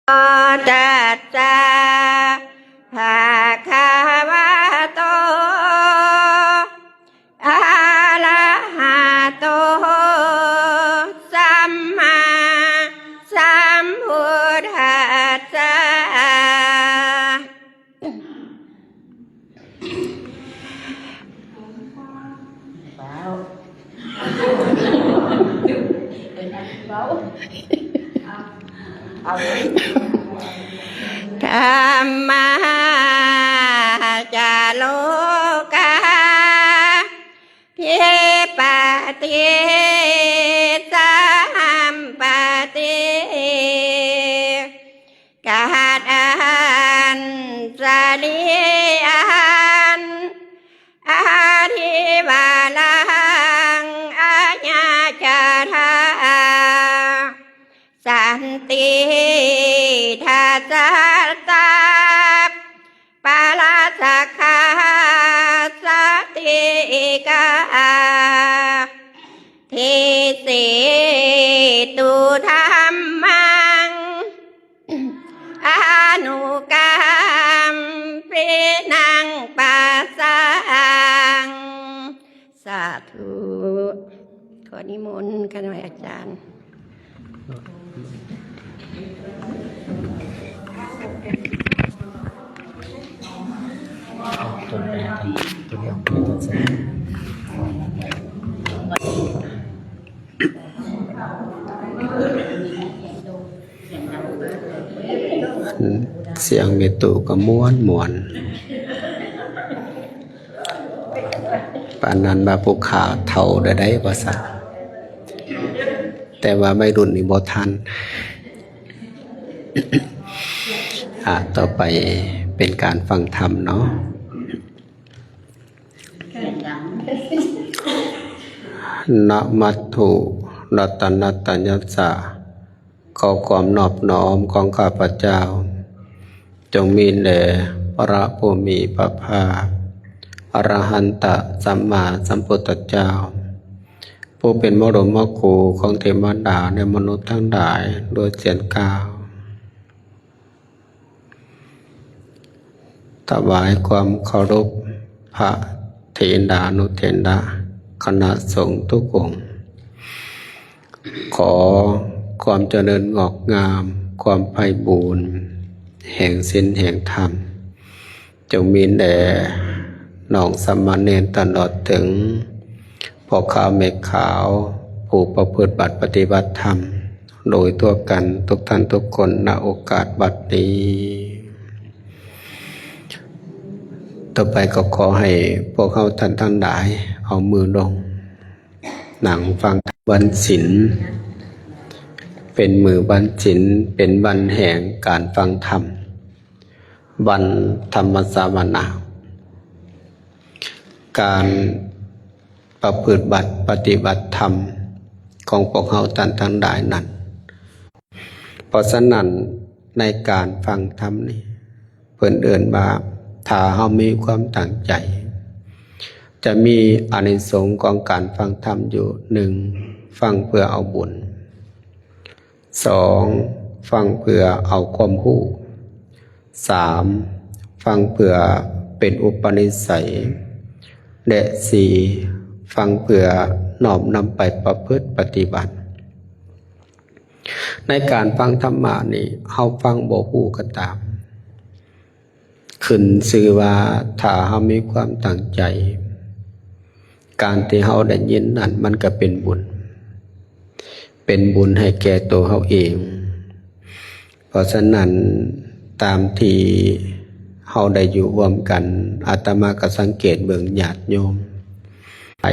ຕັດສະ ພະຄະວະໂຕ ອະລະຫະໂຕ ສຳມາສຳພຸດທັດສະ. ທຳມະຈາໂລກາ ທິປະຕິສຳປະຕິ ກາດອັນສະລີອັນ ອະທິວາລັງອາຍາຈາທາ ສັນຕິທັດສະຕາ ປາລາສະຄາສະຕິກາ ທິເສຕຸທຳມັງ ອະນຸກຳປິນັງປະສັງ. ສາທຸ. ຂໍນິມົນຂະນ້ອຍອາຈານ. ສຽງແມ່ຕູ້ກໍມ່ວນໆ ປານນັ້ນວ່າຜູ້ຂ້າເຖົ້າແລ້ວໃດ໋ ວ່າຊັ້ນ ແຕ່ວ່າໄວລຸ້ນນີ້ບໍ່ທັນ. ອາ ຕໍ່ໄປເປັນການຟັງທຳເນາະ. ນະມັດຖຸລັດຕະນະຕະຍັດສະ ຂໍຄວາມນອບນ້ອມຂອງຂ້າພະເຈົ້າ ຈົ່ງມີແດ່ພະຜູ້ມີພະພາກ ອະລະຫັນຕະສຳມາສຳພຸດທະເຈົ້າ ຜູ້ເປັນມະດົມມະຄູຂອງເທວະດາ ແລະ ມະນຸດທັງຫຼາຍດ້ວຍສຽງກ່າວ ຖວາຍຄວາມເຄົາລົບພະເຖລານຸເຖລະ ຄະນະສົງທຸກອົງ. ຂໍຄວາມຈະເລີນງອກງາມ, ຄວາມໄພບູນແຫ່ງສິນແຫ່ງທຳ ຈົ່ງມີແດ່ນ້ອງສາມະເນນ ຕະຫຼອດເຖິງພໍ່ຂາວແມ່ຂາວ ຜູ້ປະພຶດບັດປະຕິບັດທຳ ໂດຍທົ່ວກັນທຸກທ່ານທຸກຄົນ ນະໂອກາດບັດນີ້. ຕໍ່ໄປກໍຂໍໃຫ້ພວກເຮົາທ່ານທັງຫຼາຍເອົາມືລົງ ນັ່ງຟັງວັນສິນ ເປັນມື້ວັນສິນ ເປັນວັນແຫ່ງການຟັງທຳ ວັນທຳມະສາວະນາ ການປະພຶດບັດປະຕິບັດທຳຂອງພວກເຮົາທ່ານທັງຫຼາຍນັ້ນ. ເພາະສະນັ້ນ ໃນການຟັງທຳນີ້ ເພິ່ນເອີ້ນວ່າ ຖ້າເຮົາມີຄວາມຕັ້ງໃຈ ຈະມີອານິສົງຂອງການຟັງທຳຢູ່ ໜຶ່ງ ຟັງເພື່ອເອົາບຸນ, ສອງ ຟັງເພື່ອເອົາຄວາມຮູ້, ສາມ ຟັງເພື່ອເປັນອຸປະນິໄສ ແລະ ສີ່ ຟັງເພື່ອນ້ອມນຳໄປປະພຶດປະຕິບັດ. ໃນການຟັງທຳມະນີ້ ເຮົາຟັງບໍ່ຮູ້ກໍຕາມ, ຂຶ້ນຊື່ວ່າ ຖ້າເຮົາມີຄວາມຕັ້ງໃຈ, ການທີ່ເຮົາໄດ້ຍິນນັ້ນ ມັນກໍເປັນບຸນ, ເປັນບຸນໃຫ້ແກ່ໂຕເຮົາເອງ. ເພາະສະນັ້ນ, ຕາມທີ່ເຮົາໄດ້ຢູ່ຮ່ວມກັນ, ອາດຕະມາກໍສັງເກດເບິ່ງຍາດໂຍມ, ໃຜ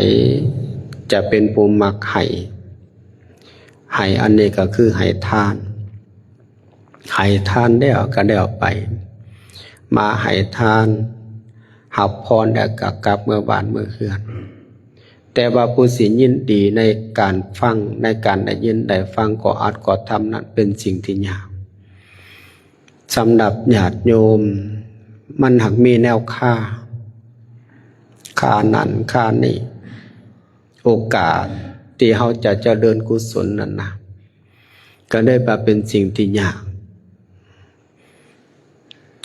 ຈະເປັນຜູ້ມັກໃຫ້, ໃຫ້ອັນນີ້ກໍຄືໃຫ້ທານ, ໃຫ້ທານແລ້ວກໍແລ້ວໄປ, ມາໃຫ້ທານ ຮັບພອນແລ້ວກໍກັບເມືອບ້ານເມືອເຮືອນ. ແຕ່ວ່າຜູ້ຊິຍິນດີໃນການຟັງ, ໃນການໄດ້ຍິນໄດ້ຟັງ, ກໍອັດກໍທຳນັ້ນເປັນສິ່ງທີ່ຍາກ. ສຳລັບຍາດໂຍມ, ມັນຫາກມີແນວຄາ, ຄານັ້ນຄານີ້, ໂອກາດທີ່ເຮົາຈະຈະເລີນກຸສົນນັ້ນນະ, ກໍໄດ້ວ່າເປັນສິ່ງທີ່ຍາກ.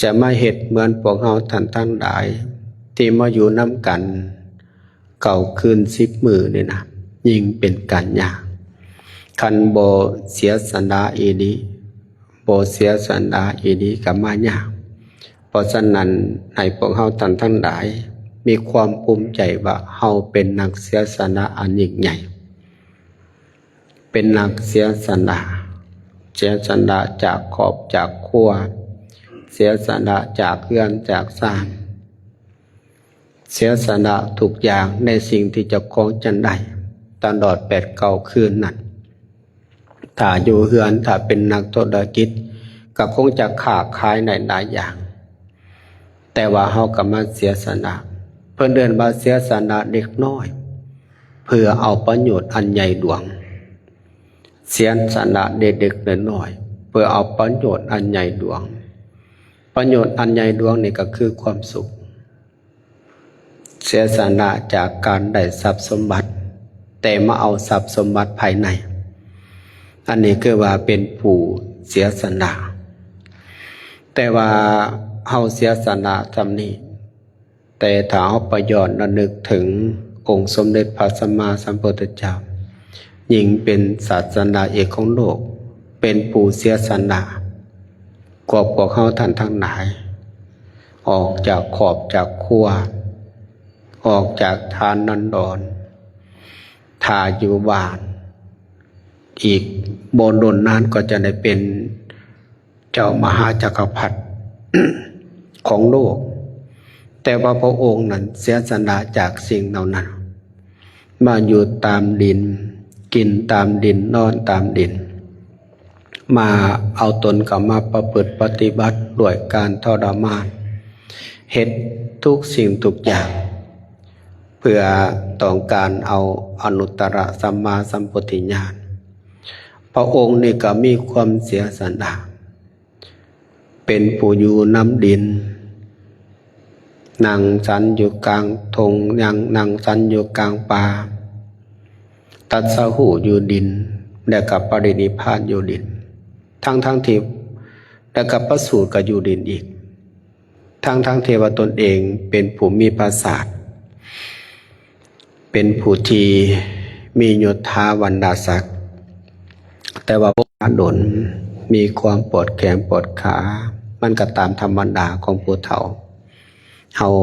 ຈະມາເຮັດເໝືອນພວກເຮົາທ່ານທັງຫຼາຍ ທີ່ມາຢູ່ນຳກັນເກົ້າຄືນສິບມື້ນີ້ນະ ຍິ່ງເປັນການຍາກ. ຄັນບໍ່ເສຍສະຫຼະອີ່ຫຼີ, ບໍ່ເສຍສະຫຼະອີ່ຫຼີກໍມາຍາກ. ເພາະສະນັ້ນ ໃຫ້ພວກເຮົາທ່ານທັງຫຼາຍ ມີຄວາມພູມໃຈວ່າເຮົາເປັນນັກເສຍສະຫຼະອັນຍິ່ງໃຫຍ່. ເປັນນັກເສຍສະຫຼະ, ເສຍສະຫຼະຈາກຄອບຈາກຄົວ, ເສຍສະຫຼະຈາກເຮືອນຈາກຊານ, ເສຍສະຫຼະທຸກຢ່າງໃນສິ່ງທີ່ເຈົ້າຂອງຈະໄດ້ຕະຫຼອດແປດເກົ້າຄືນນັ້ນ. ຖ້າຢູ່ເຮືອນ, ຖ້າເປັນນັກທຸລະກິດ, ກໍຄົງຈະຄ້າຂາຍໄດ້ຫຼາຍຢ່າງ. ແຕ່ວ່າເຮົາກໍມາເສຍສະຫຼະ, ເພິ່ນເອີ້ນວ່າເສຍສະຫຼະເລັກນ້ອຍ ເພື່ອເອົາປະໂຫຍດອັນໃຫຍ່ຫຼວງ. ເສຍສະຫຼະເລັກໆນ້ອຍໆ ເພື່ອເອົາປະໂຫຍດອັນໃຫຍ່ຫຼວງ. ປະໂຫຍດອັນໃຫຍ່ຫຼວງນີ້ກໍຄືຄວາມສຸກ. ເສຍສະຫຼະຈາກການໄດ້ຊັບສົມບັດ, ແຕ່ມາເອົາຊັບສົມບັດພາຍໃນ. ອັນນີ້ຄືວ່າເປັນຜູ້ເສຍສະຫຼະ. ແຕ່ວ່າເຮົາເສຍສະຫຼະສ່ຳນີ້, ແຕ່ຖ້າເຮົາໄປຍ້ອນລະນຶກເຖິງອົງສົມເດັດພະສຳມາສຳພຸດທະເຈົ້າ, ຍິ່ງເປັນສາສະດາເອກຂອງໂລກ, ເປັນຜູ້ເສຍສະຫຼະກວ່າພວກເຮົາທ່ານທັງຫຼາຍ, ອອກຈາກຄອບຈາກຄົວ, ອອກຈາກຖານນອນດອນ, ຖ້າຢູ່ບ້ານ, ອີກບໍ່ດົນນານກໍຈະໄດ້ເປັນ ເຈົ້າມະຫາຈັກກະພັດຂອງໂລກ, ແຕ່ວ່າພະອົງນັ້ນເສຍສະຫຼະຈາກສິ່ງເຫຼົ່ານັ້ນ, ມາຢູ່ຕາມດິນ, ກິນຕາມດິນ, ນອນຕາມດິນ, ມາເອົາຕົນເຂົ້າມາປະພຶດປະຕິບັດດ້ວຍການທໍລະມານ, ເຮັດທຸກສິ່ງທຸກຢ່າງ ເພື່ອຕ້ອງການເອົາອະນຸດຕະລະສຳມາສຳໂພທິຍານ. ພະອົງນີ້ກໍມີຄວາມເສຍສະຫຼະ, ເປັນຜູ້ຢູ່ນຳດິນ, ນັ່ງສັນຢູ່ກາງທົ່ງ, ນັ່ງ, ນັ່ງສັນຢູ່ກາງປ່າ, ຕັດສະຮູ້ຢູ່ດິນ, ແລະກໍປະລິນິບພານຢູ່ດິນ, ທັງໆທີ່, ແລະກໍປະສູດກໍຢູ່ດິນອີກ. ທັງໆທີ່ວ່າຕົນເອງເປັນຜູ້ມີປາສາດ, ເປັນຜູ້ທີ່ມີຍົດຖາວັນນະສັກ, ແຕ່ວ່າບໍ່ມາດົນ, ມີຄວາມປວດແຂ້ງປວດຂາ, ມັນກໍຕາມທຳມະດາຂອງຜູ້ເຖົ້າ. ເຮົາ,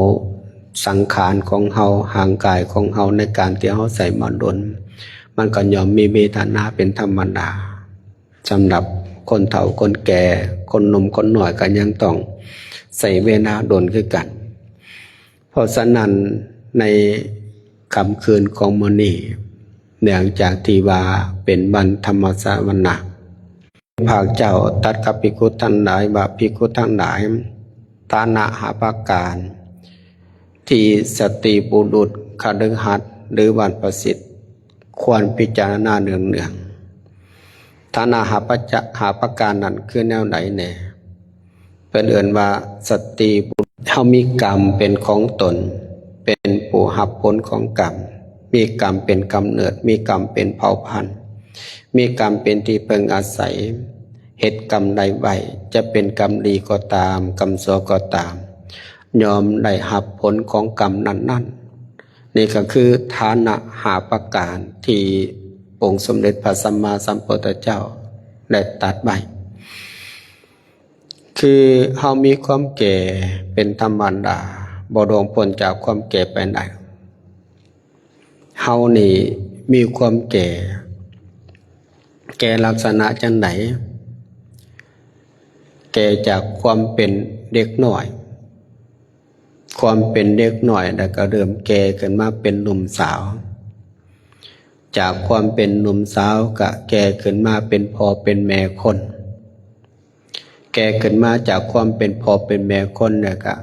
ສັງຂານຂອງເຮົາ, ຮ່າງກາຍຂອງເຮົາ, ໃນການທີ່ເຮົາໃຊ້ມາດົນ, ມັນກໍຍ່ອມມີເວທະນາເປັນທຳມະດາ. ສຳລັບຄົນເຖົ້າຄົນແກ່, ຄົນໜຸ່ມຄົນນ້ອຍກໍຍັງຕ້ອງໃຊ້ເວລາດົນຄືກັນ. ເພາະສະນັ້ນ, ໃນຄ່ຳຄືນຂອງມື້ນີ້, ເນື່ອງຈາກທີ່ວ່າເປັນວັນທຳມະສະວະນະ, ພະເຈົ້າຕັດກັບພິກຂຸທັງຫຼາຍວ່າ, ພິກຂຸທັງຫຼາຍ, ຖານະຫ້າປະການ ທີ່ສະຕຣີບຸລຸດ, ຄະລືຫັດ ຫຼື ບັນພະສິດ ຄວນພິຈາລະນາເນືອງໆ. ຖານະຫ້າປະຈະ, ຫ້າປະການນັ້ນຄືແນວໃດແດ່? ເພິ່ນເອີ້ນວ່າສະຕຣີບຸລຸດ. ເຮົາມີກຳເປັນຂອງຕົນ, ເປັນຜູ້ຮັບຜົນຂອງກຳ, ມີກຳເປັນກຳເນີດ, ມີກຳເປັນເຜົ່າພັນ, ມີກຳເປັນທີ່ເພິ່ງອາໄສ, ເຮັດກຳໃດໄວ້, ຈະເປັນກຳດີກໍຕາມ, ກຳຊົ່ວກໍຕາມ, ຍ່ອມໄດ້ຮັບຜົນຂອງກຳນັ້ນໆ. ນີ້ກໍຄືຖານະຫ້າປະການທີ່ອົງສົມເດັດພະສຳມາສຳພຸດທະເຈົ້າໄດ້ຕັດໄວ້. ຄືເຮົາມີຄວາມແກ່ເປັນທຳມະດາ, ບໍ່ລ່ວງພົ້ນຈາກຄວາມແກ່ໄປໄດ້. ເຮົານີ້ມີຄວາມແກ່, ແກ່ລັກສະນະຈັ່ງໃດ? ແກ່ຈາກຄວາມເປັນເດັກນ້ອຍ, ຄວາມເປັນເດັກນ້ອຍ ແລ້ວກໍເລີ່ມແກ່ຂຶ້ນມາເປັນໜຸ່ມສາວ, ຈາກຄວາມເປັນໜຸ່ມສາວກໍແກ່ຂຶ້ນມາເປັນພໍ່ເປັນແມ່ຄົນ, ແກ່ຂຶ້ນມາຈາກຄວາມເປັນພໍ່ເປັນແມ່ຄົນ ແລ້ວກໍ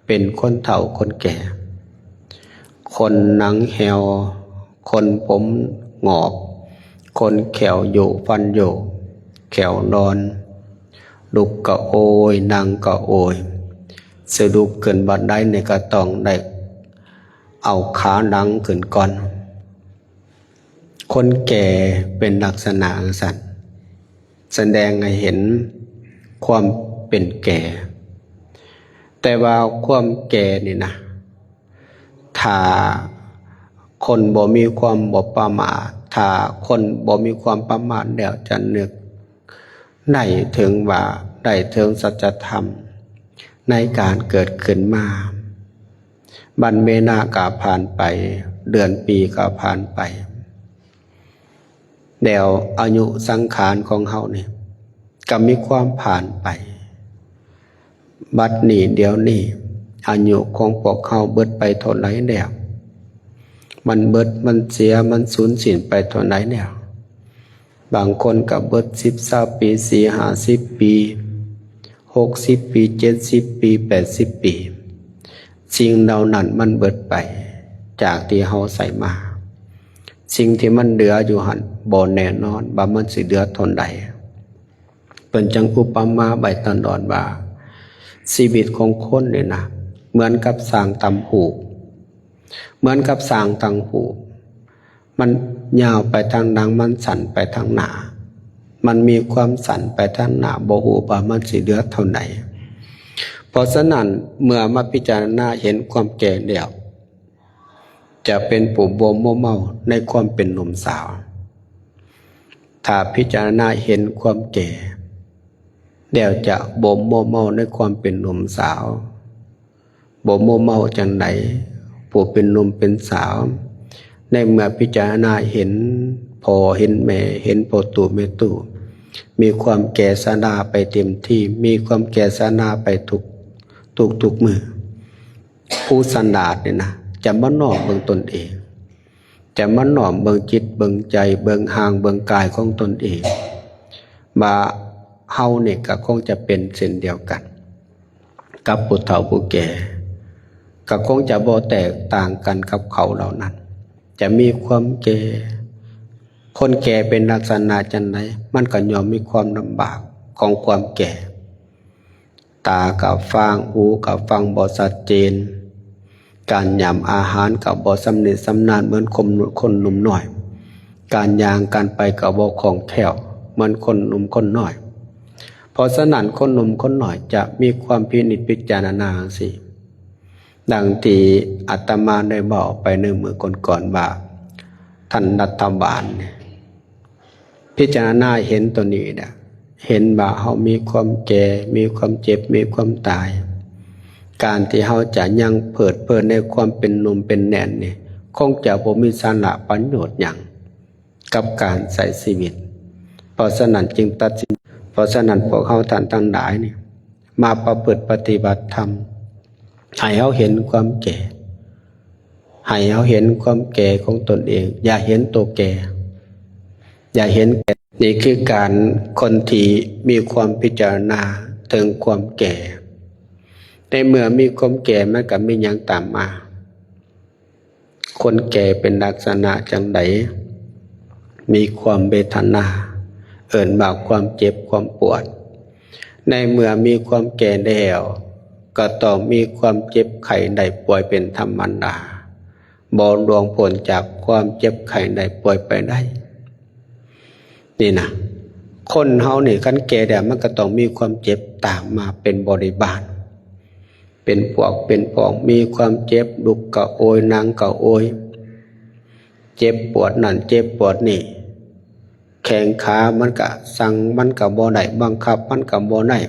ເປັນຄົນເຖົ້າຄົນແກ່, ຄົນໜັງແຫ້ວ, ຄົນຜົມງອກ, ຄົນແຂ້ວໂຢກຟັນໂຢກ, ແຂ້ວລອນ, ລຸກກໍໂອຍ, ນັ່ງກໍໂອຍ, ຊິລຸກຂຶ້ນບັນໄດນີ້ກໍຕ້ອງໄດ້ເອົາຂາຫຼັງຂຶ້ນກ່ອນ. ຄົນແກ່ເປັນລັກສະນະຈັ່ງຊັ້ນ, ສະແດງໃຫ້ເຫັນຄວາມເປັນແກ່. ແຕ່ວ່າຄວາມແກ່ນີ້ນະ ຖ້າຄົນບໍ່ມີຄວາມບໍ່ປະໝາດ, ຖ້າຄົນບໍ່ມີຄວາມປະໝາດແລ້ວ ຈະນຶກໄດ້ເຖິງວ່າ ໄດ້ເຖິງສັດຈະທຳໃນການເກີດຂຶ້ນມາ. ວັນເວລາກໍຜ່ານໄປ, ເດືອນປີກໍຜ່ານໄປ. ແລ້ວອາຍຸສັງຂານຂອງເຮົານີ້ກໍມີຄວາມຜ່ານໄປ. ບັດນີ້ດຽວນີ້ ອາຍຸຂອງພວກເຮົາເບິດໄປເທົ່າໃດແລ້ວ? ມັນເບິດ, ມັນເສຍ, ມັນສູນສິ້ນໄປເທົ່າໃດແລ້ວ? ບາງຄົນກໍເບິດສິບ ຊາວປີ, ສີ່ ຫ້າສິບປີ, ຫົກສິບປີ, ເຈັດສິບປີ, ແປດສິບປີ. ສິ່ງເຫຼົ່ານັ້ນມັນເບິດໄປຈາກທີ່ເຮົາໃຊ້ມາ. ສິ່ງທີ່ມັນເຫຼືອຢູ່ຫັ້ນ ບໍ່ແນ່ນອນວ່າມັນຊິເຫຼືອເທົ່າໃດ. ເພິ່ນຈຶ່ງອຸປະມາໄວ້ຕະຫຼອດວ່າ ຊີວິດຂອງຄົນນີ້ນະ ເໝືອນກັບສ້າງຕ່ຳຫູກ, ເໝືອນກັບສ້າງຕ່ຳຫູກ. ມັນຍາວໄປທາງຫຼັງ, ມັນສັ້ນໄປທາງໜ້າ, ມັນມີຄວາມສັ້ນໄປທາງໜ້າ, ບໍ່ຮູ້ວ່າມັນຊິເຫຼືອເທົ່າໃດ. ເພາະສະນັ້ນ ເມື່ອມາພິຈາລະນາເຫັນຄວາມແກ່ແລ້ວ ຈະເປັນຜູ້ບໍ່ມົວເມົາໃນຄວາມເປັນໜຸ່ມສາວ. ຖ້າພິຈາລະນາເຫັນຄວາມແກ່ແລ້ວ ຈະບໍ່ມົວເມົາໃນຄວາມເປັນໜຸ່ມສາວ. ບໍ່ມົວເມົາຈັ່ງໃດ ຜູ້ເປັນໜຸ່ມເປັນສາວ ໃນເມື່ອພິຈາລະນາເຫັນພໍ່ເຫັນແມ່ ເຫັນພໍ່ຕູ້ແມ່ຕູ້ ມີຄວາມແກ່ຊະລາໄປເຕັມທີ່, ມີຄວາມແກ່ຊະລາໄປທຸກ ທຸກໆມື້, ຜູ້ສະຫຼາດນີ້ນະ ຈະມານ້ອມເບິ່ງຕົນເອງ, ຈະມານ້ອມເບິ່ງຈິດເບິ່ງໃຈ, ເບິ່ງຮ່າງເບິ່ງກາຍຂອງຕົນເອງ ວ່າເຮົານີ້ກໍຄົງຈະເປັນເຊັ່ນດຽວກັນກັບຜູ້ເຖົ້າຜູ້ແກ່, ກໍຄົງຈະບໍ່ແຕກຕ່າງກັນກັບເຂົາເຫຼົ່ານັ້ນ. ຈະມີຄວາມແກ່, ຄົນແກ່ເປັນລັກສະນະຈັ່ງໃດ? ມັນກໍຍ່ອມມີຄວາມລຳບາກຂອງຄວາມແກ່. ຕາກໍຟາງ, ຫູກໍຟັງບໍ່ຊັດເຈນ, ການຫຍ້ຳອາຫານກໍບໍ່ຊຳນິຊຳນານເໝືອນຄົນ ຄົນໜຸ່ມນ້ອຍ, ການຍ່າງການໄປກໍບໍ່ຄ່ອງແຄ້ວເໝືອນຄົນໜຸ່ມຄົນນ້ອຍ. ເພາະສະນັ້ນ ຄົນໜຸ່ມຄົນນ້ອຍຈະມີຄວາມພິນິດພິຈາລະນາຈັ່ງຊີ້ ດັ່ງທີ່ອາດຕະມາໄດ້ເວົ້າໄປໃນມື້ກ່ອນໆວ່າ ທ່ານລັດຖະບານນີ້ ພິຈາລະນາເຫັນຕົວນີ້ນະ, ເຫັນວ່າເຮົາມີຄວາມແກ່, ມີຄວາມເຈັບ, ມີຄວາມຕາຍ. ການທີ່ເຮົາຈະຍັງເພີດເພີນໃນຄວາມເປັນໜຸ່ມເປັນແໜ້ນນີ້ ຄົງຈະບໍ່ມີສາລະປະໂຫຍດຫຍັງກັບການໃຊ້ຊີວິດ. ເພາະສະນັ້ນຈຶ່ງຕັດສິນ, ເພາະສະນັ້ນພວກເຮົາທ່ານທັງຫຼາຍນີ້ ມາປະພຶດປະຕິບັດທຳ ໃຫ້ເຮົາເຫັນຄວາມແກ່, ໃຫ້ເຮົາເຫັນຄວາມແກ່ຂອງຕົນເອງ, ຢ່າເຫັນໂຕແກ່, ຢ່າເຫັນແກ່. ນີ້ຄືການຄົນທີ່ມີຄວາມພິຈາລະນາເຖິງຄວາມແກ່. ໃນເມື່ອມີຄວາມແກ່ ມັນກໍມີຫຍັງຕາມມາ? ຄົນແກ່ເປັນລັກສະນະຈັ່ງໃດ? ມີຄວາມເວທະນາ, ເອີ້ນວ່າຄວາມເຈັບຄວາມປວດ. ໃນເມື່ອມີຄວາມແກ່ແລ້ວ ກໍຕ້ອງມີຄວາມເຈັບໄຂ້ໄດ້ປ່ວຍເປັນທຳມະດາ, ບໍ່ລ່ວງພົ້ນຈາກຄວາມເຈັບໄຂ້ໄດ້ປ່ວຍໄປໄດ້. ນີ້ນະ, ຄົນເຮົານີ້ ຄັນແກ່ແລ້ວ ມັນກໍຕ້ອງມີຄວາມເຈັບຕາມມາເປັນບໍລິບານ. ເປັນພວກເປັນພວກ ມີຄວາມເຈັບ, ລຸກກະໂອຍ, ນັ່ງກະໂອຍ, ເຈັບປວດນັ້ນເຈັບປວດນີ້, ແຂ້ງຂາມັນກະສັ່ງມັນກະບໍ່ໄດ້, ບັງຄັບມັນກະບໍ່ໄດ້,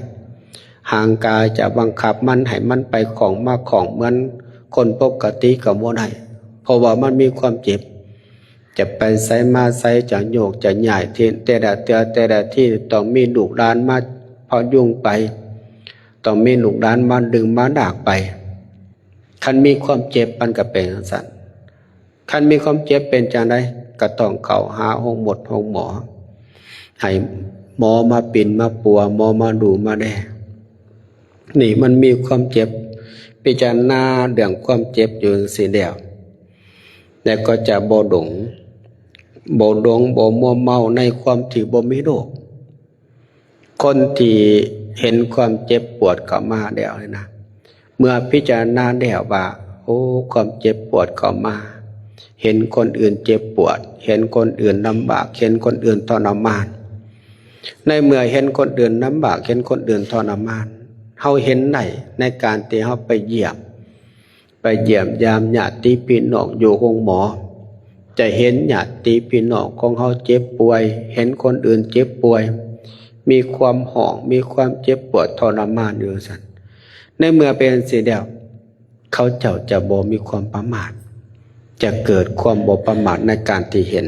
ຮ່າງກາຍຈະບັງຄັບມັນໃຫ້ມັນໄປຄ່ອງມາຄ່ອງເໝືອນຄົນປົກກະຕິກະບໍ່ໄດ້, ເພາະວ່າມັນມີຄວາມເຈັບ. ຈະໄປໃສມາໃສ, ຈະໂຍກຈະຍ້າຍ, ແຕ່ລະເທື່ອແຕ່ລະທີ ຕ້ອງມີລູກຫຼານມາພະຍຸງໄປ, ຕ້ອງມີລູກຫຼານມາດຶງມາລາກໄປ. ຄັນມີຄວາມເຈັບ ມັນກໍເປັນຈັ່ງຊັ້ນ. ຄັນມີຄວາມເຈັບເປັນຈັ່ງໃດ? ກໍຕ້ອງເຂົ້າຫາໂຮງໝົດໂຮງໝໍ, ໃຫ້ໝໍມາປິ່ນມາປົວ, ໝໍມາດູມາແລ. ນີ້ມັນມີຄວາມເຈັບ, ພິຈາລະນາເລື່ອງຄວາມເຈັບຢູ່ຈັ່ງຊີ້ແລ້ວ, ແລ້ວກໍຈະບໍ່ຫຼົງ, ບໍ່ຫຼົງ, ບໍ່ມົວເມົາໃນຄວາມທີ່ບໍ່ມີໂລກ. ຄົນທີ່ເຫັນຄວາມເຈັບປວດເຂົ້າມາແລ້ວນີ້ນະ, ເມື່ອພິຈາລະນາແລ້ວວ່າ ໂອ້ ຄວາມເຈັບປວດເຂົ້າມາ, ເຫັນຄົນອື່ນເຈັບປວດ, ເຫັນຄົນອື່ນລຳບາກ, ເຫັນຄົນອື່ນທໍລະມານ. ໃນເມື່ອເຫັນຄົນອື່ນລຳບາກ, ເຫັນຄົນອື່ນທໍລະມານ, ເຮົາເຫັນໄດ້ໃນການທີ່ເຮົາໄປຢ້ຽມ ໄປຢ້ຽມຢາມຍາດຕິພີ່ນ້ອງຢູ່ໂຮງໝໍ, ຈະເຫັນຍາດຕິພີ່ນ້ອງຂອງເຮົາເຈັບປ່ວຍ, ເຫັນຄົນອື່ນເຈັບປ່ວຍ, ມີຄວາມຮ້ອງ, ມີຄວາມເຈັບປວດທໍລະມານຢູ່ຊັ້ນ. ໃນເມື່ອເປັນຈັ່ງຊີ້ແລ້ວ, ເຂົາເຈົ້າຈະບໍ່ມີຄວາມປະໝາດ, ຈະເກີດຄວາມບໍ່ປະໝາດໃນການທີ່ເຫັນ,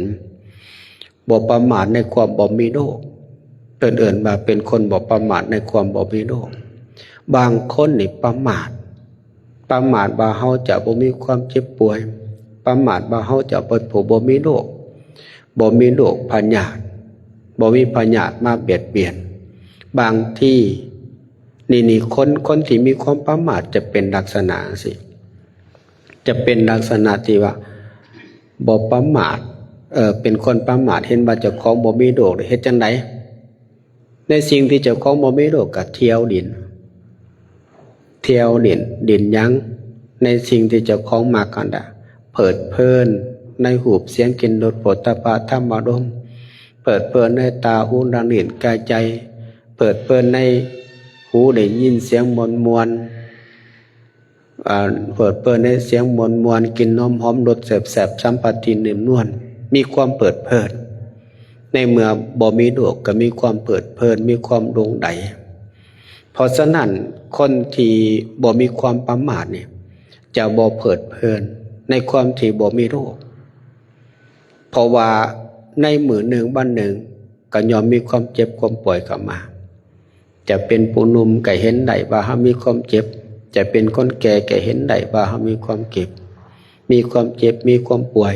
ບໍ່ປະໝາດໃນຄວາມບໍ່ມີໂລກ. ເພິ່ນເອີ້ນວ່າເປັນຄົນບໍ່ປະໝາດໃນຄວາມບໍ່ມີໂລກ. ບາງຄົນນີ້ປະໝາດ, ປະໝາດວ່າເຮົາຈະບໍ່ມີຄວາມເຈັບປ່ວຍ, ປະໝາດວ່າເຮົາຈະເປັນຜູ້ບໍ່ມີໂລກ, ບໍ່ມີໂລກພະຍາດ, ບໍ່ມີພະຍາດມາບຽດບຽນ. ບາງທີ ນີ້ ນີ້ ຄົນ ຄົນທີ່ມີຄວາມປະໝາດຈະເປັນລັກສະນະຈັ່ງຊີ້, ຈະເປັນລັກສະນະທີ່ວ່າບໍ່ປະໝາດ, ເອີ ເປັນຄົນປະໝາດ, ເຫັນວ່າເຈົ້າຂອງບໍ່ມີໂລກ, ເຮັດຈັ່ງໃດ? ໃນສິ່ງທີ່ເຈົ້າຂອງບໍ່ມີໂລກກໍທ່ຽວຫຼິ້ນ, ທ່ຽວຫຼິ້ນ, ຫຼິ້ນຫຍັງ? ໃນສິ່ງທີ່ເຈົ້າຂອງມັກຫັ້ນລະ, ເພີດເພີນໃນຮູບ ສຽງ ກິ່ນ ລົດ ໂຜດຖະພະ ທຳມາລົມ, ເພີດເພີນໃນຕາ ຫູ ລະ ລີ້ນ ກາຍ ໃຈ, ເພີດເພີນໃນຫູໄດ້ຍິນສຽງມ່ວນໆ, ອາ ເພີດເພີນໃນສຽງມ່ວນໆ, ກິ່ນຫອມໆ, ລົດແຊບໆ, ສຳຜັດທີ່ນຸ້ມນວນ, ມີຄວາມເພີດເພີນ. ໃນເມື່ອບໍ່ມີໂລກກໍມີຄວາມເພີດເພີນ, ມີຄວາມຫຼົງໄຫຼ. ເພາະສະນັ້ນ, ຄົນທີ່ບໍ່ມີຄວາມປະໝາດນີ້ ຈະບໍ່ເພີດເພີນໃນຄວາມທີ່ບໍ່ມີໂລກ. ເພາະວ່າໃນມື້ໜຶ່ງວັນໜຶ່ງກໍຍ່ອມມີຄວາມເຈັບຄວາມປ່ວຍເຂົ້າມາ. ຈະເປັນຜູ້ໜຸ່ມກໍເຫັນໄດ້ວ່າເຮົາມີຄວາມເຈັບ, ຈະເປັນຄົນແກ່ກໍເຫັນໄດ້ວ່າເຮົາມີຄວາມເຈັບ, ມີຄວາມເຈັບ, ມີຄວາມປ່ວຍ.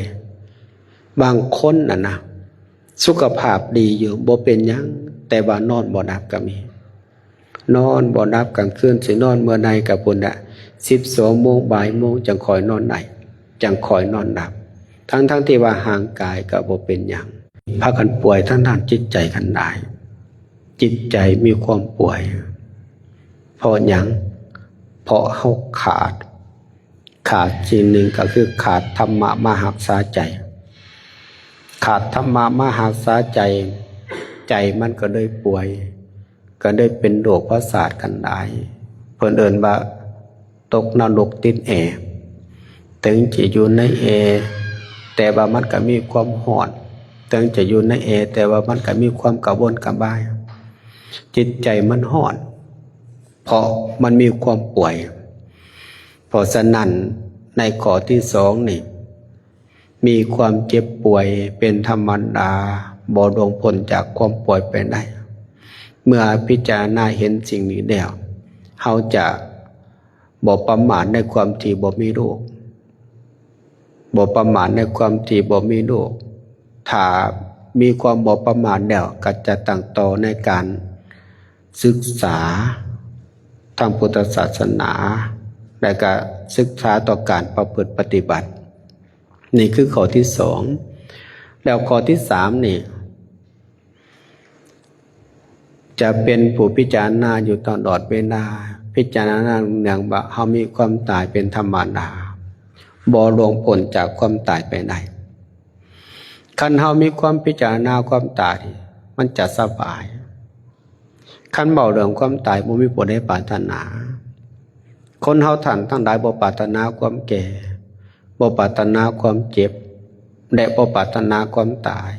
ບາງຄົນນັ້ນນະ ສຸຂະພາບດີຢູ່ ບໍ່ເປັນຫຍັງ, ແຕ່ວ່ານອນບໍ່ຫຼັບກໍມີ. ນອນບໍ່ຫຼັບ, ກາງຄືນຊິນອນເມື່ອໃດກໍພຸ້ນລະ ສິບສອງໂມງ ບ່າຍໂມງ ຈັ່ງຄ່ອຍນອນໄດ້, ຈັ່ງຄ່ອຍນອນຫຼັບ, ທັງໆທີ່ວ່າຮ່າງກາຍກໍບໍ່ເປັນຫຍັງ. ພາກັນປ່ວຍທາງດ້ານຈິດໃຈກັນຫຼາຍ, ຈິດໃຈມີຄວາມປ່ວຍ. ເພາະຫຍັງ? ເພາະເຮົາຂາດ, ຂາດສິ່ງໜຶ່ງກໍຄືຂາດທຳມະມາຮັກສາໃຈ. ຂາດທຳມະມາຮັກສາໃຈ, ໃຈມັນກໍເລີຍປ່ວຍ, ກໍເລີຍເປັນໂລກປະສາດກັນຫຼາຍ. ເພິ່ນເອີ້ນວ່າຕົກນະລົກຕິດແອ. ເຖິງຈະຢູ່ໃນແອ, ແຕ່ວ່າມັນກໍມີຄວາມຮ້ອນ. ເຖິງຈະຢູ່ໃນແອ, ແຕ່ວ່າມັນກໍມີຄວາມກະວົນກະວາຍ. ຈິດໃຈມັນຮ້ອນ, ເພາະມັນມີຄວາມປ່ວຍ. ເພາະສະນັ້ນ, ໃນຂໍ້ທີສອງນີ້, ມີຄວາມເຈັບປ່ວຍເປັນທຳມະດາ, ບໍ່ລ່ວງພົ້ນຈາກຄວາມປ່ວຍໄປໄດ້. ເມື່ອພິຈາລະນາເຫັນສິ່ງນີ້ແລ້ວ, ເຮົາຈະບໍ່ປະໝາດໃນຄວາມທີ່ບໍ່ມີໂລກ, ບໍ່ປະໝາດໃນຄວາມທີ່ບໍ່ມີໂລກ. ຖ້າມີຄວາມບໍ່ປະໝາດແລ້ວ, ກໍຈະຕັ້ງຕໍ່ໃນການສຶກສາທາງພຸດທະສາສະໜາ, ແລະ ກໍສຶກສາຕໍ່ການປະພຶດປະຕິບັດ. ນີ້ຄືຂໍ້ທີສອງ. ແລ້ວຂໍ້ທີສາມນີ້ ຈະເປັນຜູ້ພິຈາລະນາຢູ່ຕະຫຼອດເວລາ, ພິຈາລະນາເນື່ອງວ່າເຮົາມີຄວາມຕາຍເປັນທຳມະດາ, ບໍ່ລ່ວງພົ້ນຈາກຄວາມຕາຍໄປໄດ້. ຄັນເຮົາມີຄວາມພິຈາລະນາຄວາມຕາຍ, ມັນຈະສະບາຍ. ຄັນເວົ້າເລື່ອງຄວາມຕາຍ, ບໍ່ມີຜູ້ໃດປາດຖະໜາ. ຄົນເຮົາທ່ານທັງຫຼາຍບໍ່ປາດຖະໜາຄວາມແກ່, ບໍ່ປາດຖະໜາຄວາມເຈັບ ແລະ ບໍ່ປາດຖະໜາຄວາມຕາຍ.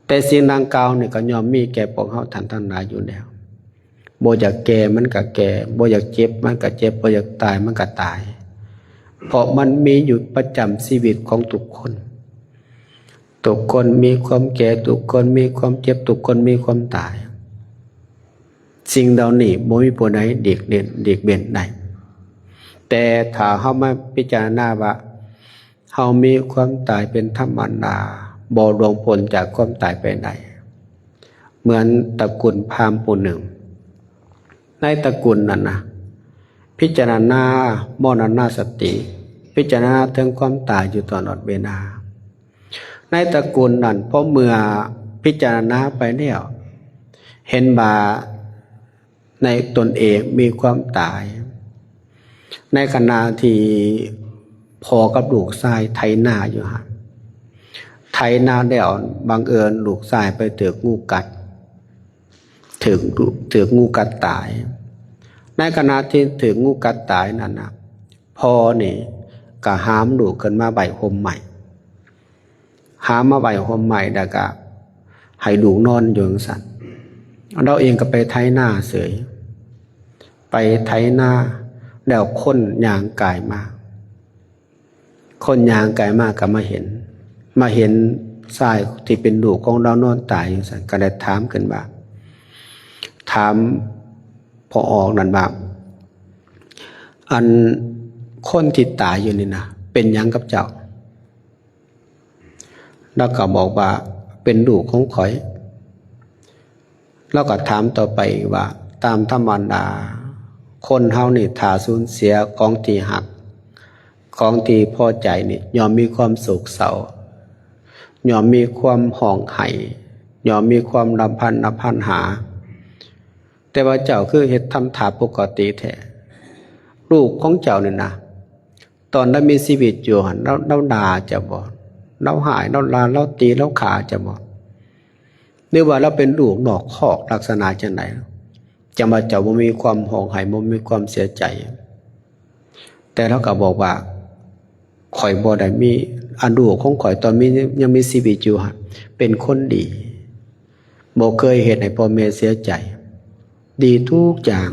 ແຕ່ສິ່ງດັ່ງກ່າວນີ້ກໍຍ່ອມມີແກ່ພວກເຮົາທ່ານທັງຫຼາຍຢູ່ແລ້ວ. ບໍ່ຢາກແກ່ມັນກໍແກ່, ບໍ່ຢາກເຈັບມັນກໍເຈັບ, ບໍ່ຢາກຕາຍມັນກໍຕາຍ. ເພາະມັນມີຢູ່ປະຈຳຊີວິດຂອງທຸກຄົນ. ທຸກຄົນມີຄວາມແກ່, ທຸກຄົນມີຄວາມເຈັບ, ທຸກຄົນມີຄວາມຕາຍ. ສິ່ງເຫຼົ່ານີ້ບໍ່ມີຜູ້ໃດຫຼີກເລ່ນ, ຫຼີກເວັ້ນໄດ້. ແຕ່ຖ້າເຮົາມາພິຈາລະນາວ່າ ເຮົາມີຄວາມຕາຍເປັນທຳມະດາ, ບໍ່ລ່ວງພົ້ນຈາກຄວາມຕາຍໄປໄດ້. ເໝືອນຕະກຸນພາມຜູ້ໜຶ່ງ. ໃນຕະກຸນນັ້ນນະ, ພິຈາລະນາມໍລະນະສະຕິ, ພິຈາລະນາເຖິງຄວາມຕາຍຢູ່ຕະຫຼອດເວລາ. ໃນຕະກຸນນັ້ນ, ເພາະເມື່ອພິຈາລະນາໄປແລ້ວ, ເຫັນວ່າ ໃນຕົນເອງມີຄວາມຕາຍ. ໃນຂະນະທີ່ພໍ່ກັບລູກຊາຍໄຖນາຢູ່ຫັ້ນ, ໄຖນາແລ້ວ ບັງເອີນລູກຊາຍໄປຖືກງູກັດ, ຖືກ, ຖືກງູກັດຕາຍ. ໃນຂະນະທີ່ຖືກງູກັດຕາຍນັ້ນນະ ພໍ່ນີ້ກໍຫາມລູກຂຶ້ນມາໄວ້ຮົ່ມໄມ້ ຫາມມາໄວ້ຮົ່ມໄມ້ ແລ້ວກໍໃຫ້ລູກນອນຢູ່ຈັ່ງຊັ້ນ. ລາວເອງກໍໄປໄຖນາເສີຍ ໄປໄຖນາ ແລ້ວຄົນຍ່າງກາຍມາ ຄົນຍ່າງກາຍມາກໍມາເຫັນ ມາເຫັນຊາຍທີ່ເປັນລູກຂອງລາວນອນຕາຍຢູ່ຊັ້ນ ກໍໄດ້ຖາມຂຶ້ນວ່າ ຖາມພໍ່ອອກນັ້ນວ່າ ອັນຄົນທີ່ຕາຍຢູ່ນີ້ນະ ເປັນຫຍັງກັບເຈົ້າ? ລາວກໍບອກວ່າ ເປັນລູກຂອງຂ້ອຍ. ລາວກໍຖາມຕໍ່ໄປອີກວ່າ ຕາມທຳມະດາ ຄົນເຮົານີ້ຖ້າສູນເສຍຂອງທີ່ຮັກ ຂອງທີ່ພໍໃຈນີ້ ຍ່ອມມີຄວາມໂສກເສົ້າ ຍ່ອມມີຄວາມຮ້ອງໄຫ້ ຍ່ອມມີຄວາມລຳພັນລຳພັນຫາ. ແຕ່ວ່າເຈົ້າຄືເຮັດທຳທ່າປົກກະຕິແທ້. ລູກຂອງເຈົ້ານີ້ນະ ຕອນລາວມີຊີວິດຢູ່ຫັ້ນ ລາວ ລາວດ່າເຈົ້າບໍ່? ລາວຮ້າຍ ລາວລາ ລາວຕີ ລາວຂ້າເຈົ້າບໍ່? ຫຼືວ່າລາວເປັນລູກນອກຄອກລັກສະນະຈັ່ງໃດ ຈັ່ງວ່າເຈົ້າບໍ່ມີຄວາມຮ້ອງໄຫ້ ບໍ່ມີຄວາມເສຍໃຈ? ແຕ່ລາວກໍບອກວ່າ ຂ້ອຍບໍ່ໄດ້ມີ ອັນລູກຂອງຂ້ອຍຕອນມີ ຍັງມີຊີວິດຢູ່ຫັ້ນ ເປັນຄົນດີ ບໍ່ເຄີຍເຮັດໃຫ້ພໍ່ແມ່ເສຍໃຈ ດີທຸກຢ່າງ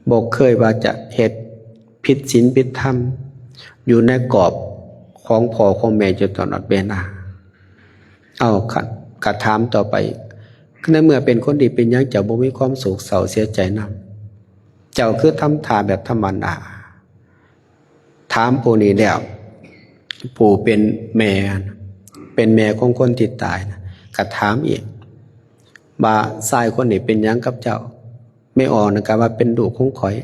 ບໍ່ເຄີຍວ່າຈະເຮັດຜິດສິນຜິດທຳ ຢູ່ໃນກອບຂອງພໍ່ຂອງແມ່ຢູ່ຕະຫຼອດເວລາ. ເອົາ ກະ ກະຖາມຕໍ່ໄປ ໃນເມື່ອເປັນຄົນດີ ເປັນຫຍັງເຈົ້າບໍ່ມີຄວາມໂສກເສົ້າເສຍໃຈນຳ? ເຈົ້າຄືທຳທ່າແບບທຳມະດາ. ຖາມຜູ້ນີ້ແລ້ວ ຜູ້ເປັນແມ່ ເປັນແມ່ຂອງຄົນທີ່ຕາຍນະ ກໍຖາມອີກວ່າ ຊາຍຄົນນີ້ເປັນຫຍັງກັບເຈົ້າ? ແມ່ອອກນັ້ນກໍວ່າ ເປັນລູກຂອງຂ້ອຍ.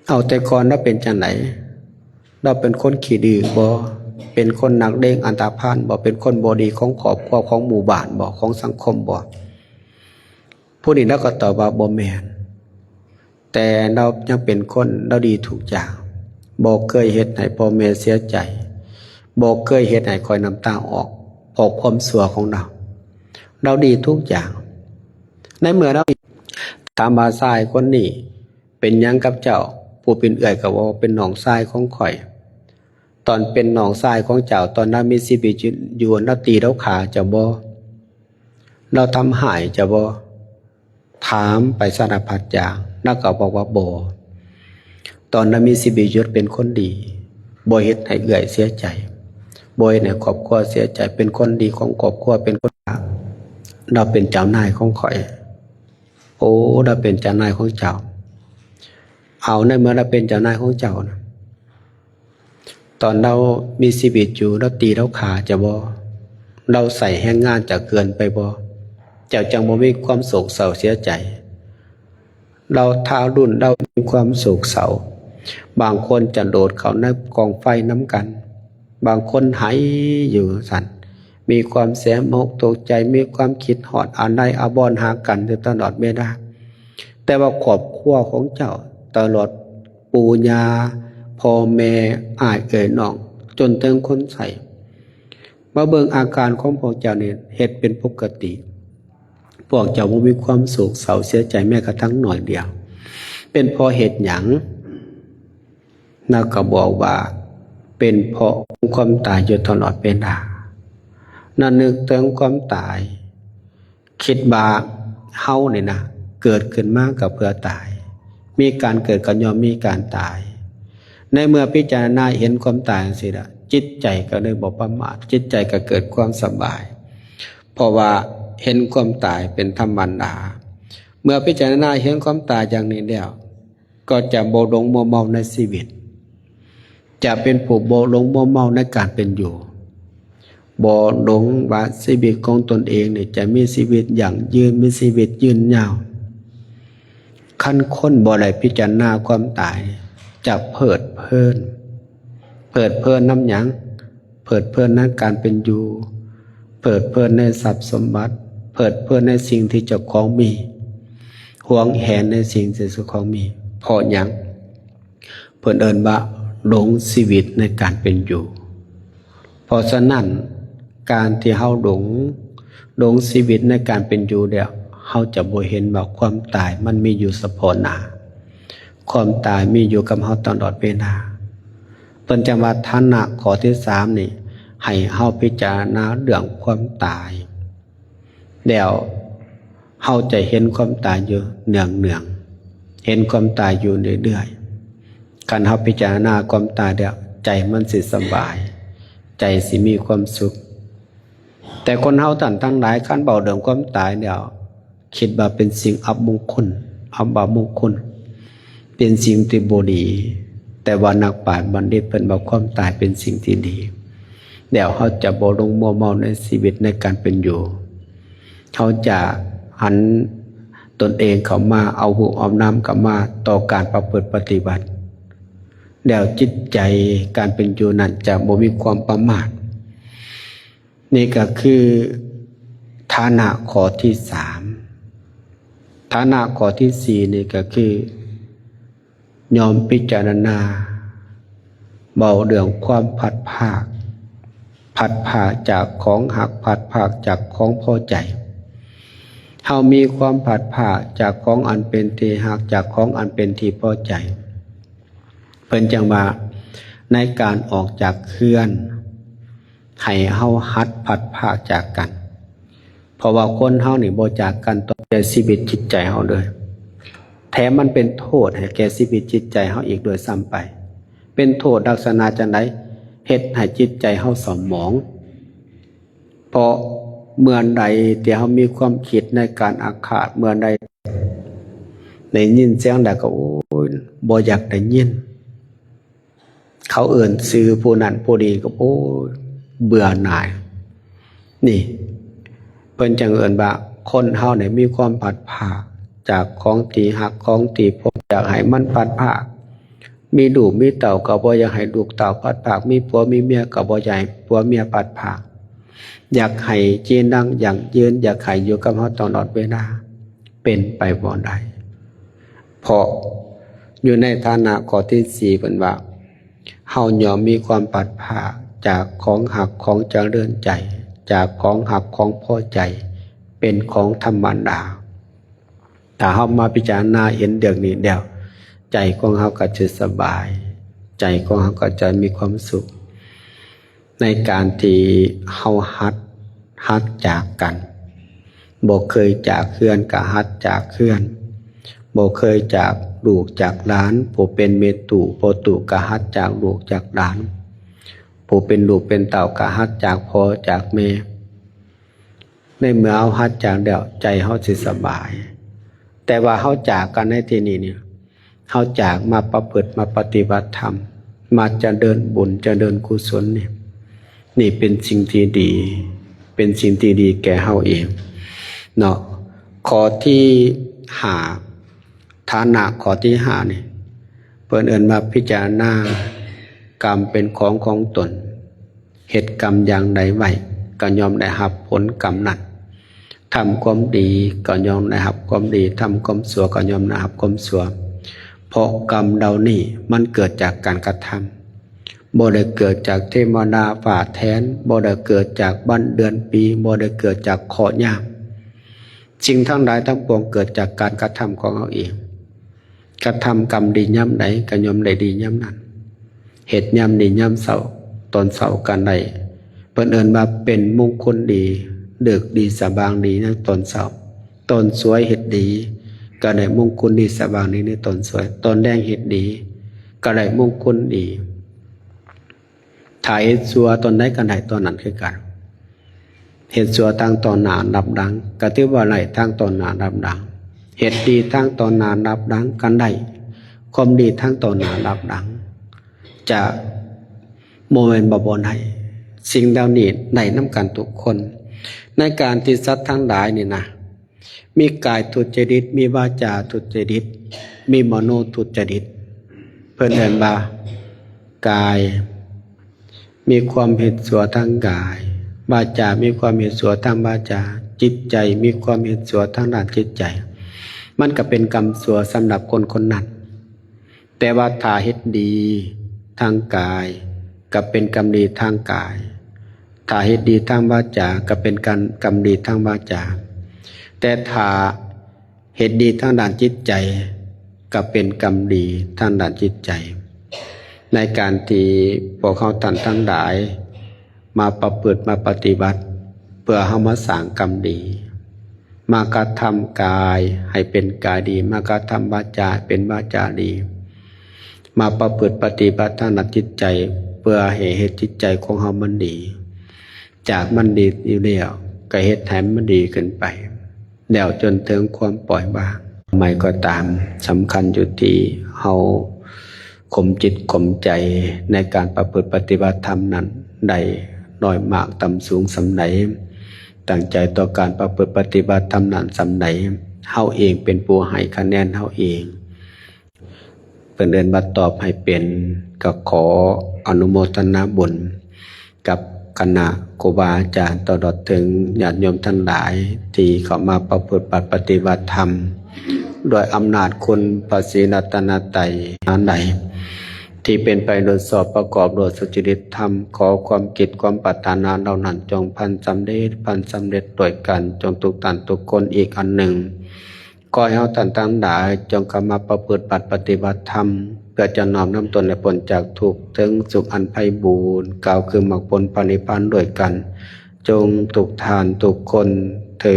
ເອົາ ແຕ່ກ່ອນລາວເປັນຈັ່ງໃດ? ລາວເປັນຄົນຂີ້ດື້ບໍ່? ເປັນຄົນນັກເລງອັນທະພານບໍ່? ເປັນຄົນບໍ່ດີຂອງຄອບຄົວ ຂອງໝູ່ບ້ານບໍ່? ຂອງສັງຄົມບໍ່? ຜູ້ນີ້ລາວກໍຕອບວ່າ ບໍ່ແມ່ນ. ແຕ່ລາວຍັງເປັນຄົນ ລາວດີທຸກຢ່າງ ບໍ່ເຄີຍເຮັດໃຫ້ພໍ່ແມ່ເສຍໃຈ ບໍ່ເຄີຍເຮັດໃຫ້ຂ້ອຍນ້ຳຕາອອກ ເພາະຄວາມຊົ່ວຂອງລາວ ລາວດີທຸກຢ່າງ. ໃນເມື່ອລາວ ຖາມວ່າ ຊາຍຄົນນີ້ເປັນຫຍັງກັບເຈົ້າ? ຜູ້ເປັນເອື້ອຍກໍບອກວ່າ ເປັນນ້ອງຊາຍຂອງຂ້ອຍ. ຕອນເປັນນ້ອງຊາຍຂອງເຈົ້າ ຕອນລາວມີຊີວິດຢູ່ ລາວຕີລາວຂ້າເຈົ້າບໍ່? ລາວທຳຮ້າຍເຈົ້າບໍ່? ຖາມໄປສາລະພັດຢ່າງ ລາວກໍບອກວ່າ ບໍ່. ຕອນລາວມີຊີວິດຢູ່ເປັນຄົນດີ ບໍ່ເຮັດໃຫ້ເອື້ອຍເສຍໃຈ ບໍ່ເຮັດໃຫ້ຄອບຄົວເສຍໃຈ ເປັນຄົນດີຂອງຄອບຄົວ ເປັນຄົນ ລາວເປັນເຈົ້ານາຍຂອງຂ້ອຍ. ໂອ້ ລາວເປັນເຈົ້ານາຍຂອງເຈົ້າ. ເອົາ ໃນເມື່ອລາວເປັນເຈົ້ານາຍຂອງເຈົ້ານະ ຕອນລາວມີຊີວິດຢູ່ ລາວຕີລາວຂ້າເຈົ້າບໍ່? ລາວໃຊ້ແຮງງານເຈົ້າເກີນໄປບໍ່? ເຈົ້າຈັ່ງບໍ່ມີຄວາມໂສກເສົ້າເສຍໃຈ. ລາວທາລຸນ ລາວມີຄວາມໂສກເສົ້າ. ບາງຄົນຈະໂດດເຂົ້າໃນກອງໄຟນຳກັນ. ບາງຄົນໄຫ້ຢູ່ຊັ້ນ ມີຄວາມເສຍອົກຕົກໃຈ ມີຄວາມຄິດຮອດອາໄລອາວອນຫາກັນຢູ່ຕະຫຼອດເວລາ. ແຕ່ວ່າຄອບຄົວຂອງເຈົ້າ ຕະຫຼອດປູ່ຍ່າ ພໍ່ແມ່ ອ້າຍເອື້ອຍນ້ອງ ຈົນເຖິງຄົນໃຊ້ ມາເບິ່ງອາການຂອງພວກເຈົ້ານີ້ ເຮັດເປັນປົກກະຕິ. ພວກເຈົ້າບໍ່ມີຄວາມໂສກເສົ້າເສຍໃຈແມ້ກະທັ່ງໜ້ອຍດຽວ. ເປັນເພາະເຫດຫຍັງ? ລາວກໍບອກວ່າ ເປັນເພາະຄວາມຕາຍຢູ່ຕະຫຼອດເວລາ. ລະນຶກເຖິງຄວາມຕາຍ ຄິດວ່າເຮົານີ້ນະ ເກີດຂຶ້ນມາກໍເພື່ອຕາຍ, ມີການເກີດກໍຍ່ອມມີການຕາຍ. ໃນເມື່ອພິຈາລະນາເຫັນຄວາມຕາຍຈັ່ງຊີ້ລະ ຈິດໃຈກໍເລີຍບໍ່ປະໝາດ, ຈິດໃຈກໍເກີດຄວາມສະບາຍ, ເພາະວ່າເຫັນຄວາມຕາຍເປັນທຳມະດາ. ເມື່ອພິຈາລະນາເຫັນຄວາມຕາຍຢ່າງນີ້ແລ້ວ ກໍຈະບໍ່ຫຼົງມົວເມົາໃນຊີວິດ, ຈະເປັນຜູ້ບໍ່ຫຼົງມົວເມົາໃນການເປັນຢູ່, ບໍ່ຫຼົງວ່າຊີວິດຂອງຕົນເອງນີ້ຈະມີຊີວິດຢັ້ງຢືນ, ມີຊີວິດຍືນຍາວ. ຄັນຄົນບໍ່ໄດ້ພິຈາລະນາຄວາມຕາຍ, ຈະເພີດເພີນ. ເພີດເພີນນຳຫຍັງ? ເພີດເພີນໃນການເປັນຢູ່, ເພີດເພີນໃນຊັບສົມບັດ, ເພີດເພີນໃນສິ່ງທີ່ເຈົ້າຂອງມີ, ຫວງແຫນໃນສິ່ງທີ່ເຈົ້າຂອງມີ. ເພາະຫຍັງ? ເພິ່ນເອີ້ນວ່າຫຼົງຊີວິດໃນການເປັນຢູ່. ເພາະສະນັ້ນ ການທີ່ເຮົາຫຼົງ, ຫຼົງຊີວິດໃນການເປັນຢູ່ແລ້ວ, ເຮົາຈະບໍ່ເຫັນວ່າຄວາມຕາຍມັນມີຢູ່ສະເພາະໜ້າ. ຄວາມຕາຍມີຢູ່ກັບເຮົາຕະຫຼອດເວລາ. ເພິ່ນຈັ່ງວ່າຖານະຂໍ້ທີສາມນີ້ ໃຫ້ເຮົາພິຈາລະນາເລື່ອງຄວາມຕາຍ ແລ້ວເຮົາຈະເຫັນຄວາມຕາຍຢູ່ເນືອງໆ ເຫັນຄວາມຕາຍຢູ່ເລື້ອຍໆ. ຄັນເຮົາພິຈາລະນາຄວາມຕາຍແລ້ວ ໃຈມັນຊິສະບາຍ, ໃຈຊິມີຄວາມສຸກ. ແຕ່ຄົນເຮົາທ່ານທັງຫຼາຍ ຄັນເວົ້າເລື່ອງຄວາມຕາຍແລ້ວ ຄິດວ່າເປັນສິ່ງອັບມົງຄຸນ, ອັບປະມົງຄຸນ, ເປັນສິ່ງທີ່ບໍ່ດີ. ແຕ່ວ່ານັກປາດບັນດິດເພິ່ນວ່າຄວາມຕາຍເປັນສິ່ງທີ່ດີ. ແລ້ວເຮົາຈະບໍ່ຫຼົງມົວເມົາໃນຊີວິດໃນການເປັນຢູ່. ເຮົາຈະຫັນຕົນເອງເຂົ້າມາ, ເອົາຮູບເອົານາມເຂົ້າມາຕໍ່ການປະພຶດປະຕິບັດ. ແລ້ວຈິດໃຈການເປັນຢູ່ນັ້ນຈະບໍ່ມີຄວາມປະໝາດ. ນີ້ກໍຄືຖານະຂໍ້ທີສາມ. ຖານະຂໍ້ທີສີ່ນີ້ກໍຄື ຍອມພິຈາລະນາເວົ້າເລື່ອງຄວາມພັດພາກ, ພັດພາກຈາກຂອງຮັກ, ພັດພາກຈາກຂອງພໍໃຈ. ເຮົາມີຄວາມພັດພາກຈາກຂອງອັນເປັນທີ່ຮັກ, ຈາກຂອງອັນເປັນທີ່ພໍໃຈ. ເພິ່ນຈັ່ງວ່າ ໃນການອອກຈາກເຮືອນ ໃຫ້ເຮົາຫັດພັດພາກຈາກກັນ. ເພາະວ່າຄົນເຮົານີ້ບໍ່ຈາກກັນຕໍ່ແກ່ຊີວິດຈິດໃຈເຮົາເລີຍ, ແຖມມັນເປັນໂທດໃຫ້ແກ່ຊີວິດຈິດໃຈເຮົາອີກດ້ວຍຊ້ຳໄປ. ເປັນໂທດລັກສະນະຈັ່ງໃດ? ເຮັດໃຫ້ຈິດໃຈເຮົາເສົ້າໝອງ. ເພາະເມື່ອໃດທີ່ເຮົາມີຄວາມຄິດໃນການອາຄາດ, ເມື່ອໃດໄດ້ຍິນສຽງໃດກໍ ໂອ້ຍ ບໍ່ຢາກໄດ້ຍິນ. ເຂົາເອີ້ນຊື່ຜູ້ນັ້ນຜູ້ນີ້ກໍ ໂອ້ຍ ເບື່ອໜ່າຍ. ນີ້ ເພິ່ນຈັ່ງເອີ້ນວ່າ ຄົນເຮົານີ້ມີຄວາມພັດພາກຈາກຂອງທີ່ຮັກ, ຂອງທີ່ພົບ, ຢາກໃຫ້ມັນພັດພາກ. ມີລູກມີເຕົ້າກໍບໍ່ຢາກໃຫ້ລູກເຕົ້າພັດພາກ, ມີຜົວມີເມຍກໍບໍ່ຢາກໃຫ້ຜົວເມຍພັດພາກ. ຢາກໃຫ້ຈີນດັງຢັ້ງຢືນ, ຢາກໃຫ້ຢູ່ກັບເຮົາຕະຫຼອດເວລາ, ເປັນໄປບໍ່ໄດ້. ເພາະຢູ່ໃນຖານະຂໍ້ທີສີ່ ເພິ່ນວ່າ ເຮົາຍ່ອມມີຄວາມພັດພາກຈາກຂອງຮັກຂອງຈະເລີນໃຈ, ຈາກຂອງຮັກຂອງພໍໃຈ ເປັນຂອງທຳມະດາ. ຖ້າເຮົາມາພິຈາລະນາເຫັນເລື່ອງນີ້ແລ້ວ ໃຈຂອງເຮົາກໍຈະສະບາຍ, ໃຈຂອງເຮົາກໍຈະມີຄວາມສຸກ ໃນການທີ່ເຮົາຫັດ, ຫັດຈາກກັນ. ບໍ່ເຄີຍຈາກເຮືອນກໍຫັດຈາກເຮືອນ, ບໍ່ເຄີຍຈາກລູກຈາກຫຼານ, ຜູ້ເປັນແມ່ຕູ້ພໍ່ຕູ້ກໍຫັດຈາກລູກຈາກຫຼານ, ຜູ້ເປັນລູກເປັນເຕົ້າກໍຫັດຈາກພໍ່ຈາກແມ່. ໃນເມື່ອເຮົາຫັດຈາກແລ້ວ ໃຈເຮົາຊິສະບາຍ. ແຕ່ວ່າເຮົາຈາກກັນໃນທີ່ນີ້ນີ້ ເຮົາຈາກມາປະພຶດ ມາປະຕິບັດທຳ ມາຈະເລີນບຸນ ຈະເລີນກຸສົນນີ້ ນີ້ເປັນສິ່ງທີ່ດີ ເປັນສິ່ງທີ່ດີແກ່ເຮົາເອງເນາະ. ຂໍ້ທີຫ້າ ຖານະຂໍ້ທີຫ້ານີ້ ເພິ່ນເອີ້ນວ່າພິຈາລະນາກຳເປັນຂອງຂອງຕົນ. ເຮັດກຳຢ່າງໃດໄວ້ ກໍຍ່ອມໄດ້ຮັບຜົນກຳນັ້ນ. ທຳຄວາມດີກໍຍ່ອມໄດ້ຮັບຄວາມດີ, ທຳຄວາມຊົ່ວກໍຍ່ອມໄດ້ຮັບຄວາມຊົ່ວ. ເພາະກຳເຫຼົ່ານີ້ມັນເກີດຈາກການກະທຳ, ບໍ່ໄດ້ເກີດຈາກເທວະດາຟ້າແທນ, ບໍ່ໄດ້ເກີດຈາກວັນເດືອນປີ, ບໍ່ໄດ້ເກີດຈາກເຄາະຍາມ. ສິ່ງທັງຫຼາຍທັງປວງເກີດຈາກການກະທຳຂອງເຮົາເອງ. ກະທຳກຳດີຍາມໃດ ກໍຍ່ອມໄດ້ດີຍາມນັ້ນ. ເຮັດຍາມນີ້ຍາມເຊົ້າ, ຕອນເຊົ້າກໍໄດ້ ເພິ່ນເອີ້ນວ່າເປັນມົງຄຸນດີ, ເລີກດີສະຫວ່າງດີໃນຕອນເຊົ້າ. ຕອນສວຍເຮັດດີ ກໍໄດ້ມົງຄຸນດີສະຫວ່າງດີໃນຕອນສວຍ, ຕອນແລງເຮັດດີ ກໍໄດ້ມົງຄຸນດີ. ຖ້າເຮັດຊົ່ວຕອນໃດກໍໄດ້ຕອນນັ້ນຄືກັນ. ເຮັດຊົ່ວທັງຕໍ່ໜ້າຮັບຫຼັງ ກໍຖືວ່າໄດ້ທັງຕໍ່ໜ້າຮັບຫຼັງ. ເຮັດດີທັງຕໍ່ໜ້າຮັບຫຼັງ ກໍໄດ້ຄວາມດີທັງຕໍ່ໜ້າຮັບຫຼັງ. ຈະບໍ່ແມ່ນວ່າບໍ່ໄດ້, ສິ່ງເຫຼົ່ານີ້ໄດ້ນຳກັນທຸກຄົນ. ໃນການທີ່ສັດທັງຫຼາຍນີ້ນະ ມີກາຍທຸດຈະລິດ, ມີວາຈາທຸດຈະລິດ, ມີມະໂນທຸດຈະລິດ. ເພິ່ນເອີ້ນວ່າ ກາຍມີຄວາມເຮັດຊົ່ວທາງກາຍ, ວາຈາມີຄວາມເຮັດຊົ່ວທາງວາຈາ, ຈິດໃຈມີຄວາມເຮັດຊົ່ວທາງດ້ານຈິດໃຈ. ມັນກໍເປັນກຳຊົ່ວສຳລັບຄົນຄົນນັ້ນ. ແຕ່ວ່າຖ້າເຮັດດີທາງກາຍ ກໍເປັນກຳດີທາງກາຍ, ຖ້າເຮັດດີທາງວາຈາ ກໍເປັນການ ກຳດີທາງວາຈາ. ແຕ່ຖ້າເຮັດດີທາງດ້ານຈິດໃຈ ກໍເປັນກຳດີທາງດ້ານຈິດໃຈ ໃນການທີ່ພວກເຮົາທ່ານທັງຫຼາຍ ມາປະພຶດມາປະຕິບັດ ເພື່ອເຮົາມາສ້າງກຳດີ ມາກະທຳກາຍໃຫ້ເປັນກາຍດີ ມາກະທຳວາຈາໃຫ້ເປັນວາຈາດີ ມາປະພຶດປະຕິບັດທາງດ້ານຈິດໃຈ ເພື່ອໃຫ້ເຮັດຈິດໃຈຂອງເຮົາມັນດີ ຈາກມັນດີຢູ່ແລ້ວ ກໍເຮັດໃຫ້ມັນດີຂຶ້ນໄປ ແລ້ວຈົນເຖິງຄວາມປ່ອຍວາງ. ໃໝ່ກໍຕາມ ສຳຄັນຢູ່ທີ່ເຮົາຂົ່ມຈິດຂົ່ມໃຈໃນການປະພຶດປະຕິບັດທຳນັ້ນໄດ້ນ້ອຍມາກຕ່ຳສູງສ່ຳໃດ, ຕັ້ງໃຈຕໍ່ການປະພຶດປະຕິບັດທຳນັ້ນສ່ຳໃດ, ເຮົາເອງເປັນຜູ້ໃຫ້ຄະແນນເຮົາເອງ. ເພິ່ນເອີ້ນວ່າຕອບໃຫ້ເປັນ, ກໍຂໍອະນຸໂມທະນາບຸນກັບຄະນະຄູບາອາຈານ ຕະຫຼອດເຖິງຍາດໂຍມທັງຫຼາຍ ທີ່ເຂົ້າມາປະພຶດປະຕິບັດທຳ ດ້ວຍອຳນາດຄຸນພະສີລັດຕະນະໄຕ ອັນໃດທີ່ເປັນໄປໂດຍຊອບປະກອບດ້ວຍສຸຈະລິດທຳ, ຂໍຄວາມຄິດຄວາມປາດຖະໜາເຫຼົ່ານັ້ນ ຈົ່ງພັນສຳເລັດ, ພັນສຳເລັດດ້ວຍກັນ ຈົ່ງທຸກທ່ານທຸກຄົນ. ອີກອັນໜຶ່ງ, ຂໍໃຫ້ເຮົາທ່ານທັງຫຼາຍ ຈົ່ງເຂົ້າມາປະພຶດປະຕິບັດທຳ ເພື່ອຈະນ້ອມນຳຕົນໃຫ້ພົ້ນຈາກທຸກ ເຖິງສຸກອັນໄພບູນ ກ່າວຄືມັກຜົນພະນິບພານດ້ວຍກັນ ຈົ່ງທຸກທ່ານທຸກຄົນເທີ